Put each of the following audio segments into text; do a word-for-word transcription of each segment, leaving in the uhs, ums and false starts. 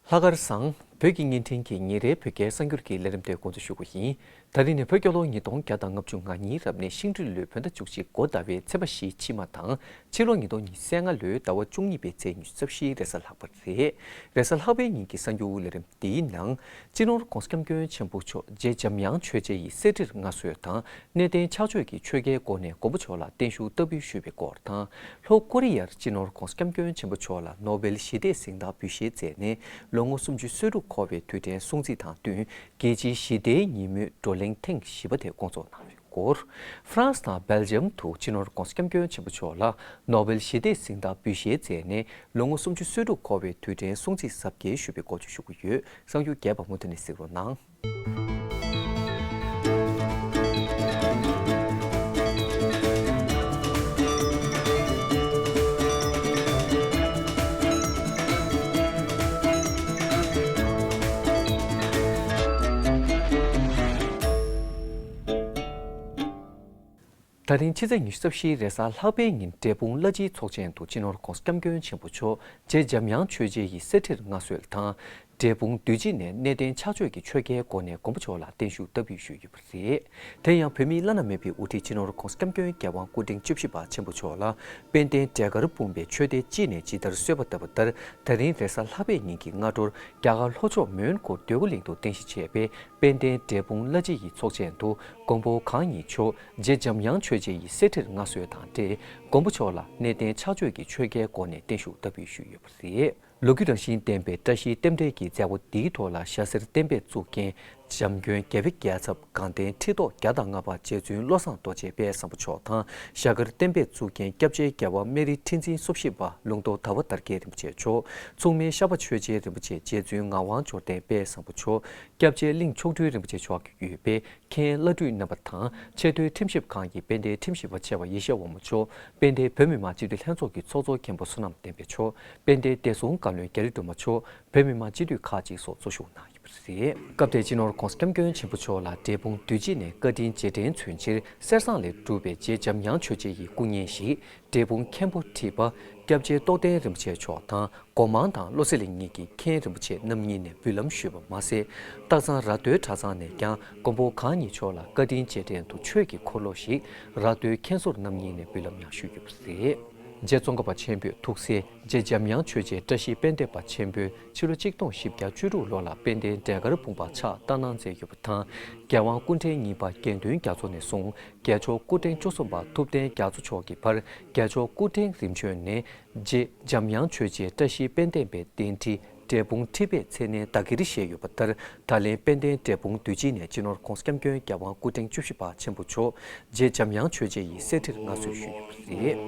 ལྷག་དཀར་བཟང་། བོད་ཀྱི་བརྙན་འཕྲིན་གྱི་ཉིན་རེའི་བོད་སྐད་གསར་འགྱུར་གྱི་ལས་རིམ་དེ་འགོ་འཛུགས་ཞུ་རྒྱུ་ཡིན། ད་རིང་ནི་བོད་རྒྱལ་ལོ་ཉིས་སྟོང་བརྒྱ་དང་ལྔ་བཅུ་ང་གཉིས་རབ་གནས་ཤིང་སྦྲུལ་ལོའི་བོད་ཟླ་བཅུ་གཅིག་འགོ་ཟླ་བའི་ཚེས་པ་བཞིའི་ཕྱི་མ་དང་། ཕྱི་ལོ་ཉིས་སྟོང་ཉི་ཤུ་རྩ་ལྔ་ལོའི་ཟླ་བ་བཅུ་གཉིས་པའི་ཚེས་ཉི་ཤུ་རྩ་བཞིའི་རེས་གཟའ་ལྷག་པ་རེད། རེས་གཟའ་ལྷག་པའི་ཉིན་གྱི་གསར་འགྱུར་ལས་རིམ་འདིའི་ནང་། སྤྱི་ནོར་༧གོང་ས་༧སྐྱབས་མགོན་ཆེན་པོ་མཆོག་རྗེ་འཇམ་དབྱངས་ཆོས་རྗེ་ཡི་གསེར་ཁྲིར་མངའ་གསོལ་དང་། གནས་བརྟན་ཕྱག་མཆོད་ཀྱི་ཆོས་རྒྱལ་སྒོ་ནས་མགོན་པོ་མཆོག་ལ་བརྟན་བཞུགས་བསྟར་འབུལ་ཞུས་པའི་སྐོར་དང་། ལྷོ་ཀོ་རི་ཡར་སྤྱི་ནོར་༧གོང་ས་༧སྐྱབས་མགོན་ཆེན་པོ་མཆོག་ལ་ནོ་བེལ་ཞི་བདེའི་གཟེངས་རྟགས་འབུལ་བཞེས་མཛད་ནས་ལོ་ངོ་སུམ་ཅུ་སོ་དྲུག་འཁོར་བའི་དུས་དྲན་སྲུང་བརྩི་དང་བསྟུན། རྒྱལ་སྤྱིའི་ཞི་བདེའི་ཉིན་མོའི་བགྲོ་གླེང་ཐེངས་བཞི་པ་དེ་སྐོང་ཚོགས་གནང་བའི་སྐོར། ཧྥ་རན་སི་དང་སྦེལ་ཇམ་དུ་སྤྱི་ནོར་༧གོང་ས་༧སྐྱབས་མགོན་ཆེན་པོ་མཆོག་ལ་ནོ་བེལ་ཞི་བདེའི་གཟེངས་རྟགས་འབུལ་བཞེས་མཛད་ནས་ལོ་ངོ་སུམ་ཅུ་སོ་དྲུག་འཁོར་བའི་དུས་དྲན་སྲུང་བརྩི་གཟབ་རྒྱས་ཞུས་པའི་སྐོར་བཅས་ཞུ་གི་ཡོད། གསར་འགྱུར་རྒྱས་པ་མུ་མཐུད་ནས་གཟིགས་རོགས་གནང་། ད་རིང་ཕྱི་ཚེས་ཉི་ཤུ་རྩ་བཞིའི་རེས་གཟའ་ལྷག་པའི་ཉིན་འབྲས་སྤུངས་བླ་སྤྱིའི་ཚོགས་ཆེན་དུ་སྤྱི་ནོར་༧གོང་ས་༧སྐྱབས་མགོན་ཆེན་པོ་མཆོག་རྗེ་འཇམ་དབྱངས་ཆོས་རྗེ་ཡི་གསེར་ཁྲིར་མངའ་གསོལ་དང་། འབྲས་སྤུངས་འདུས་སྤྱི་ནས་གནས་བརྟན་ཕྱག་མཆོད་ཀྱི་ཆོས་རྒྱལ་སྒོ་ནས་མགོན་པོ་མཆོག་ལ་བརྟན་བཞུགས་བསྟར་འབུལ་ཞུས་ཡོད་པ་རེད། དེ་ཡང་བོད་མིའི་བླ་ན་མེད་པའི་དབུ་ཁྲིད་སྤྱི་ནོར་༧གོང་ས་༧སྐྱབས་མགོན་རྒྱལ་དབང་སྐུ་ཕྲེང་བཅུ་བཞི་པ་ཆེན་པོ་མཆོག་ལ་དཔལ་ལྡན་འབྲས་དཀར་སྤུངས་པའི་ཆོས་སྡེ་སྤྱི་ནས་ཇི་ལྟར་གསོལ་བ་བཏབ་པ་ལྟར། ད་རིང་རེས་གཟའ་ལྷག་པའི་ཉིན་གྱི་སྔ་དྲོར་རྒྱ་གར་ལྷོ་ཕྱོགས་མོན་གྷོ་འདོད་རྒུ་གླིང་དུ་རྟེན་གཞི་བྱས་པའི་དཔལ་ལྡན་འབྲས་སྤུངས་བླ་སྤྱི་ཡི་ཚོགས་ཆེན་དུ་མགོན་པོ་གང་ཉིད་མཆོག་རྗེ་འཇམ་དབྱངས་ཆོས་རྗེ་ཡི་གསེར་ཁྲིར་མངའ་གསོལ་དང་འབྲེལ། མགོན་པོ་མཆོག་ལ་གནས་བརྟན་ཕྱག་མཆོད་ཀྱི་ཆོས་རྒྱལ་སྒོ་ནས་བརྟན་བཞུགས་བསྟར་འབུལ་ཞུས་ཡོད་པ་རེད། ལོ་རྒྱུས་རང་བཞིན་ལྡན་པའི་བཀྲ་ཤིས་རྟེན་འབྲེལ་གྱི་མཛད་སྒོ་འདིའི་ཐོག་ལ་ཞྭ་སེར་གཏན་འབེབས་བཙུགས་མཁན་འཇམ་མགོན་རྒྱལ་བའི་རྒྱལ་ཚབ་དགའ་ལྡན་ཁྲི་ཐོག་བརྒྱ་དང་ལྔ་པ་རྗེ་བཙུན་བློ་བཟང་རྡོ་རྗེ་དཔལ་བཟང་པོ་མཆོག་དང་། ཞྭ་དཀར་གཏན་འབེབས་བཙུགས་མཁན་སྐྱབས་རྗེ་རྒྱལ་བ་སྨན་རི་ཁྲི་འཛིན་སོ་བཞི་པ་ལུང་རྟོགས་ཟླ་བ་དར་རྒྱས་རིན་པོ་ཆེ་མཆོག་མཚུངས་མེད་ཤར་པ་ཆོས་རྗེ་རིན་པོ་ཆེ་རྗེ་བཙུན་ངག་དབང་འབྱོར་ལྡན་དཔལ་བཟང་པོ་མཆོག་སྐྱབས་རྗེ་གླིང་མཆོག་སྤྲུལ་རིན་པོ་ཆེ་མཆོག་གིས་དབུས་པའི་མཁན་བླ་སྤྲུལ་རྣམ་པ་དང་། ཆེས་མཐོའི་ཁྲིམས་ཞིབ་ཁང་གི་དཔལ་ལྡན་ཁྲིམས་ཞིབ་པ་ཆེ་བ་ཡེ་ཤེས་དབང་མོ་མཆོག་དཔལ་ལྡན་བོད་མི་མང་སྤྱི་འཐུས་ལྷན་ཚོགས་ཀྱི་ཚོགས་གཙོ་མཁན་པོ་བསོད་ནམས་བསྟན་འཕེལ་མཆོག་དཔལ་ལྡན་བདེ་སྲུང་བཀའ་བློན་རྒྱ་རི་སྒྲོལ་མ་མཆོག་བོད་མི་མང་སྤྱི་འཐུས་ཁག་ཅིག་སོགས་གཙོ་བཞུགས་གནང་ཡོད་པ་རེད། སྐབས་དེར་སྤྱི་ནོར་༧གོང་ས་༧སྐྱབས་མགོན་ཆེན་པོ་མཆོག་ལ་འབྲས་སྤུངས་འདུས་སྤྱི་ནས་བཀའ་དྲིན་རྗེས་དྲན་མཚོན་ཕྱིར། གསེར་ཟངས་ལས་གྲུབ་པའི་རྗེ་འཇམ་དབྱངས་ཆོས་རྗེ་ཡི་སྐུ་བརྙན་ཞིག་འབྲས་སྤུངས་མཁན་པོ་ཁྲི་པ་སྐྱབས་རྗེ་རྟོགས་ལྡན་རིན་པོ་ཆེ་མཆོག་དང་། སྒོ་མང་དང་བློ་གསལ་གླིང་གཉིས་ཀྱི་མཁན་རིན་པོ་ཆེ་རྣམ་གཉིས་ནས་འབུལ་ལམ་ཞུས་པ་མ་ཟད། སྟག་ཚང་ར་སྟོད་གྲྭ་ཚང་ནས་ཀྱང་མགོན་པོ་གང་ཉིད་མཆོག་ལ་བཀའ་དྲིན་རྗེས་དྲན་དུ་ཆོས་ཀྱི་འཁོར་ལོ་ཞིག་ར་སྟོད་མཁན་ཟུར་རྣམ་གཉིས་ནས་འབུལ་ལམ་ཡང་ཞུས་ཡོད་པ་རེད། རྗེ་ཙོང་ཁ་པ་ཆེན་པོས་ཐུགས་སྲས་རྗེ་འཇམ་དབྱངས་ཆོས་རྗེ་བཀྲ་ཤིས་དཔལ་ལྡན་པ་ཆེན་པོས་ཕྱི་ལོ་གཅིག་སྟོང་བཞི་བརྒྱ་བཅུ་དྲུག་ལོ་ལ་དཔལ་ལྡན་འབྲས་དཀར་སྤུངས་པ་ཕྱག་བསྟར་གནང་མཛད་ཡོད་པ་དང་། རྒྱལ་དབང་སྐུ་ཕྲེང་གཉིས་པ་དགེ་འདུན་རྒྱ་མཚོ་ནས་བཟུང་རྒྱལ་མཆོག་སྐུ་ཕྲེང་བཅུ་གསུམ་པ་ཐུབ་བསྟན་རྒྱ་མཚོ་མཆོག་གི་བར་རྒྱལ་མཆོག་སྐུ་ཕྲེང་རིམ་བྱོན་ནས། རྗེ་འཇམ་དབྱངས་ཆོས་རྗེ་བཀྲ་ཤིས་དཔལ་ལྡན་པའི་རྟེན་ཁྲི་འབྲས་སྤུངས་ཁྲི་པའི་མཚན་གནས་བདག་གིར་བཞེས་ཡོད་པ་ལྟར། ད་ལན་དཔལ་ལྡན་འབྲས་སྤུངས་འདུས་སྤྱི་ནས་སྤྱི་ནོར་༧གོང་ས་༧སྐྱབས་མགོན་རྒྱལ་དབང་སྐུ་ཕྲེང་བཅུ་བཞི་པ་ཆེན་པོ་མཆོག་རྗེ་འཇམ་དབྱངས་ཆོས་རྗེ་ཡི་གསེར་ཁྲིར་མངའ་གསོལ་ཞུས་ཡོད་པ་རེད།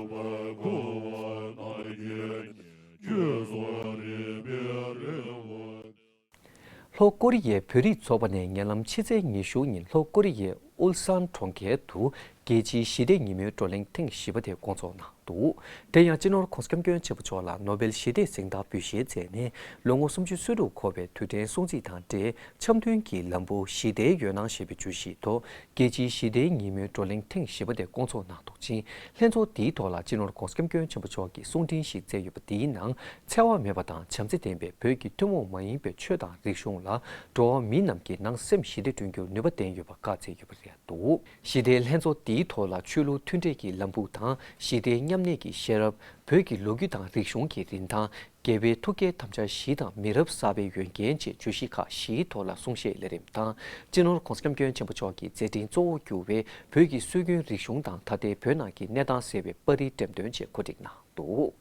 ལྷོ་ཀོ་རི་ཡའི་བོད་རིགས་ཚོགས་པ་ནས་ཉེ་ལམ་ཕྱི་ཚེས་ཉི་ཤུ་ཉིན་ལྷོ་ཀོ་རི་ཡའི་ཨུལ་སན་གྲོང་ཁྱེར་དུ་རྒྱལ་སྤྱིའི་ཞི་བདེ་ཉིན་མོའི་བགྲོ་གླེང་ཐེངས་བཞི་པ་དེ་བསྐོང་ཚོགས་གནང་འདུག་དེ་ཡང་སྤྱི་ནོར་༧གོང་ས་༧སྐྱབས་མགོན་ཆེན་པོ་མཆོག་ལ་ནོ་བེལ་ཞི་བདེའི་གཟེངས་རྟགས་འབུལ་བཞེས་མཛད་ནས་ལོ་ངོ་སུམ་ཅུ་སོ་དྲུག་འཁོར་བའི་དུས་དྲན་སྲུང་བརྩི་དང་འབྲེལ། འཆམ་མཐུན་གྱི་ལམ་བུ་ཞི་བདེའི་འོད་སྣང་ཞེས་པའི་བརྗོད་གཞིའི་ཐོག་རྒྱལ་སྤྱིའི་ཞི་བདེའི་ཉིན་མོའི་བགྲོ་གླེང་ཐེངས་བཞི་པ་དེ་བསྐོང་ཚོགས་གནང་འདུག་ཅིང་། ལྷན་ཚོགས་འདིའི་ཐོག་ལ་སྤྱི་ནོར་༧གོང་ས་༧སྐྱབས་མགོན་ཆེན་པོ་མཆོག་གིས་གསུང་འཕྲིན་ཞིག་བསྩལ་ཡོད་པ། འདིའི་ནང་འཚེ་བ་མེད་པ་དང་བྱམས་བརྩེ་ལྡན་པའི་བོད་ཀྱི་ཐུན་མོང་མ་ཡིན་པའི་ཆོས་དང་རིག་གཞུང་ལ་འགྲོ་བ་མི་རྣམས་ཀྱི་ནང་སེམས་ཞི་བདེ་བསྐྲུན་རྒྱུར་ནུས་པ་ལྡན་ཡོད་པ་བཀའ་སྩལ་ཡོད་པ་རེད་འདུག་ཞི་བདེའི་ལྷན་ཚོགས་འདིའི་ཐོག་ལ་ཆོས་ལུགས་མཐུན་སྒྲིལ་གྱི་ལམ་བུ་དང་། ཞི་བདེའི་མཉམ་གནས་ཀྱི་ཤེས་རབ། བོད་ཀྱི་ལོ་རྒྱུས་དང་རིག་གཞུང་གི་རིན་ཐང་། རྒྱལ་བའི་ཐུགས་བསྐྱེད་དམ་བཅའ་བཞི་དང་མི་རབས་གསར་པའི་འོས་འགན་བཅས་བརྗོད་གཞི་ཁག་བཞིའི་ཐོག་ལ་གསུང་བཤད་ལས་རིམ་དང་། སྤྱི་ནོར་༧གོང་ས་༧སྐྱབས་མགོན་ཆེན་པོ་མཆོག་གི་མཛད་འཕྲིན་གཙོ་བོ་གྱུར་བའི་བོད་ཀྱི་སྲོལ་རྒྱུན་རིག་གཞུང་དང་ད་ལྟའི་བོད་ནང་གི་གནས་སྟངས་ཟེར་བའི་པར་རིས་འགྲེམས་སྟོན་བཅས་གོ་སྒྲིག་གནང་འདུག་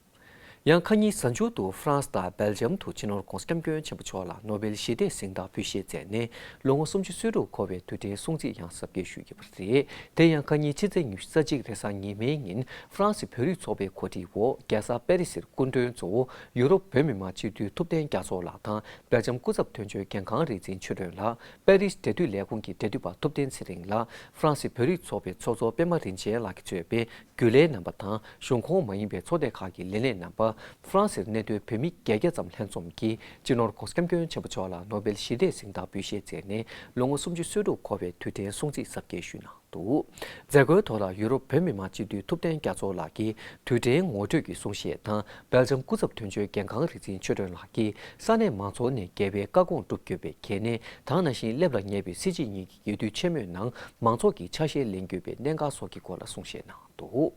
ཡང་ཁ་ཉིན་གཟའ་མཇུག་ཏུ་ཧྥ་རན་སི་དང་སྦེལ་ཇམ་དུ་སྤྱི་ནོར་༧གོང་ས་༧སྐྱབས་མགོན་ཆེན་པོ་མཆོག་ལ་ནོ་བེལ་ཞི་བདེའི་གཟེངས་རྟགས་འབུལ་བཞེས་མཛད་ནས་ལོ་ངོ་སུམ་ཅུ་སོ་དྲུག་འཁོར་བའི་དུས་དྲན་སྲུང་བརྩི་ཡང་གཟབ་རྒྱས་ཞུས་ཡོད་པ་རེད། དེ་ཡང་ཁ་ཉིན་ཕྱི་ཚེས་ཉི་ཤུ་རྩ་གཅིག་རེས་གཟའ་ཉི་མའི་ཉིན་ཧྥ་རན་སི་བོད་རིགས་ཚོགས་པའི་གོ་སྒྲིག་འོག་རྒྱལ་ས་པེ་རི་སིར་སྐུ་མགྲོན་གཙོ་བོ་ཡུ་རོབ་བོད་མི་མང་སྤྱི་འཐུས་ཐུབ་བསྟན་རྒྱ་མཚོ་ལགས་དང་སྦེལ་ཇམ་སྐུ་ཚབ་དོན་གཅོད་འགན་ཁང་རིག་འཛིན་ཆོས་སྒྲོན་ལགས། པེ་རི་སི་འབྲེལ་མཐུད་ལས་ཁུངས་ཀྱི་འབྲེལ་མཐུད་པ་ཐུབ་བསྟན་ཚེ་རིང་ལགས། ཧྥ་རན་སི་བོད་རིགས་ཚོགས་པའི་ཚོགས་གཙོ་པད་མ་རིན་ཆེན་ལགས་ཀྱིས་གཙོས་པའི་རྒྱུན་ལས་རྣམ་པ་དང་། གཞུང་ཁོངས་མ་ཡིན་པའི་ཚོགས་སྡེ་ཁག་གི་ལས་སྣེ་རྣམ་པ། ཧྥ་རན་སིར་གནས་སྡོད་བོད་མི་བརྒྱད་བརྒྱ་ཙམ་ལྷན་འཛོམས་ཀྱིས་སྤྱི་ནོར་༧གོང་ས་༧སྐྱབས་མགོན་ཆེན་པོ་མཆོག་ལ་ནོ་བེལ་ཞི་བདེའི་གཟེངས་རྟགས་འབུལ་བཞེས་མཛད་ནས་ལོ་ངོ་སུམ་ཅུ་སོ་དྲུག་འཁོར་བའི་དུས་དྲན་སྲུང་བརྩི་གཟབ་རྒྱས་ཞུས་གནང་འདུག། མཛད་སྒོའི་ཐོག་ལ་ཡུ་རོབ་བོད་མི་མང་སྤྱི་འཐུས་ཐུབ་བསྟན་རྒྱ་མཚོ་ལགས་ཀྱིས་དུས་དྲན་ངོ་སྤྲོད་ཀྱི་གསུང་བཤད་དང་སྦེལ་ཇམ་སྐུ་ཚབ་དོན་གཅོད་རྒན་ཁང་རིག་འཛིན་ཆོས་སྒྲོན་ལགས་ཀྱིས་ས་གནས་མང་ཚོགས་ནས་རྒྱལ་བའི་བཀའ་དགོངས་སྒྲུབ་དགོས་པའི་གལ་གནད་དང་ནང་བཞིན་སླེབས་ལ་ཉེ་བའི་སྲིད་སྤྱི་གཉིས་ཀྱི་རྒྱལ་དུས་ཆེན་མོའི་ནང་མང་ཚོགས་ཀྱི་ཆ་ཤས་ལེན་དགོས་པའི་གནད་འགག་སོགས་ཀྱི་སྐོར་ལ་གསུང་བཤད་གནང་། འདུག།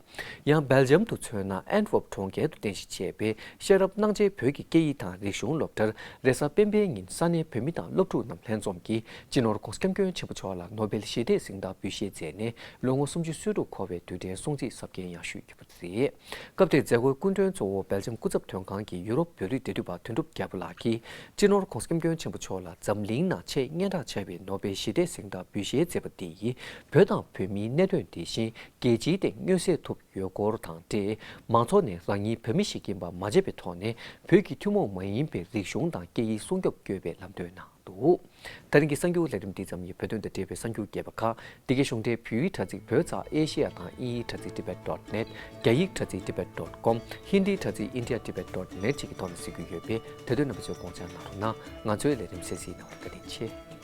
ཡང་སྦེལ་ཇམ་དུ་མཚོན་ན་ཨན་ཝརཔ་གྲོང་ཁྱེར་དུ་རྟེན་གཞི་བྱས་པའི་ཤེས་རབ་སྣང་ཆེན་བོད་ཀྱི་སྐད་ཡིག་དང་རིག་གཞུང་སློབ་གྲྭར་རེས་གཟའ་སྤེན་པའི་ཉིན་ས་གནས་བོད་མི་དང་སློབ་ཕྲུག་རྣམས་ལྷན་འཛོམས་ཀྱིས་སྤྱི་ནོར་༧གོང་ས་༧སྐྱབས་མགོན་ཆེན་པོ་མཆོག་ལ་ནོ་བེལ་ཞི་བདེའི་གཟེངས་རྟགས་འབུལ་བཞེས་མཛད་ནས་ལོ་ངོ་སུམ་ཅུ་སོ་དྲུག་འཁོར་བའི་དུས་དྲན་སྲུང་བརྩི་གཟབ་རྒྱས་ཡང་ཞུས་ཡོད་པ་རེད། སྐབས་དེར་མཛད་སྒོའི་སྐུ་མགྲོན་གཙོ་བོ་སྦེལ་ཇམ་སྐུ་ཚབ་དོན་ཁང་གི་ཡུ་རོབ་བོད་རིགས་འབྲེལ་མཐུད་པ་དོན་གྲུབ་རྒྱལ་པོ་ལགས་ཀྱིས་སྤྱི་ནོར་༧གོང་ས་༧སྐྱབས་མགོན་ཆེན་པོ་མཆོག་ལ་འཛམ་གླིང་ནང་ཆེས་སྙན་གྲགས་ཆེ་བའི་ནོ་བེལ་ཞི་བདེའི་གཟེངས་རྟགས་འབུལ་བཞེས་མཛད་པ་འདི་ཡིས་བོད་དང་བོད་མིའི་གནད་དོན་དེ་བཞིན་རྒྱལ་སྤྱིའི་སྟེང་མངོན་གསལ་ཐུབ་ཡོད་སྐོར་དང་འབྲེལ། མང་ཚོགས་ནས་རང་ཉིད་བོད་མི་ཞིག་ཡིན་པ་མ་བརྗེད་པའི་ཐོག་ནས་བོད་ཀྱི་ཐུན་མོང་མ་ཡིན་པའི་རིག་གཞུང་དང་སྐད་ཡིག་སྲུང་སྐྱོབ་དགོས་པའི་ལམ་སྟོན་གནང་འདུག། ད་རིང་གི་གསར་འགྱུར་ལས་རིམ་འདི་ཙམ་ཡིན། བོད་དོན་དང་འབྲེལ་བའི་གསར་འགྱུར་རྒྱས་པ་ཁག་འདི་གའི་གཞུང་འབྲེལ་བོད་ཡིག་དྲ་ཚིགས་བོད་ཙག་ཨེ་ཤེ་ཡ་དང་དབྱིན་ཡིག་དྲ་ཚིགས་tibet dot net། རྒྱ་ཡིག་དྲ་ཚིགས་tibet dot com། ཧིན་དིའི་དྲ་ཚིགས་india tibet dot net བཅས་ཀྱི་ཐོག་ནས་གཟིགས་རྒྱུ་ཡོད་པས་དེ་དོན་རྣམ་པ་ཚོས་དགོངས་འཇགས་གནང་རོགས་གནང་། ང་ཚོའི་ལས་རིམ་གསན་གཟིགས་གནང་བར་བཀའ་དྲིན་ཆེ།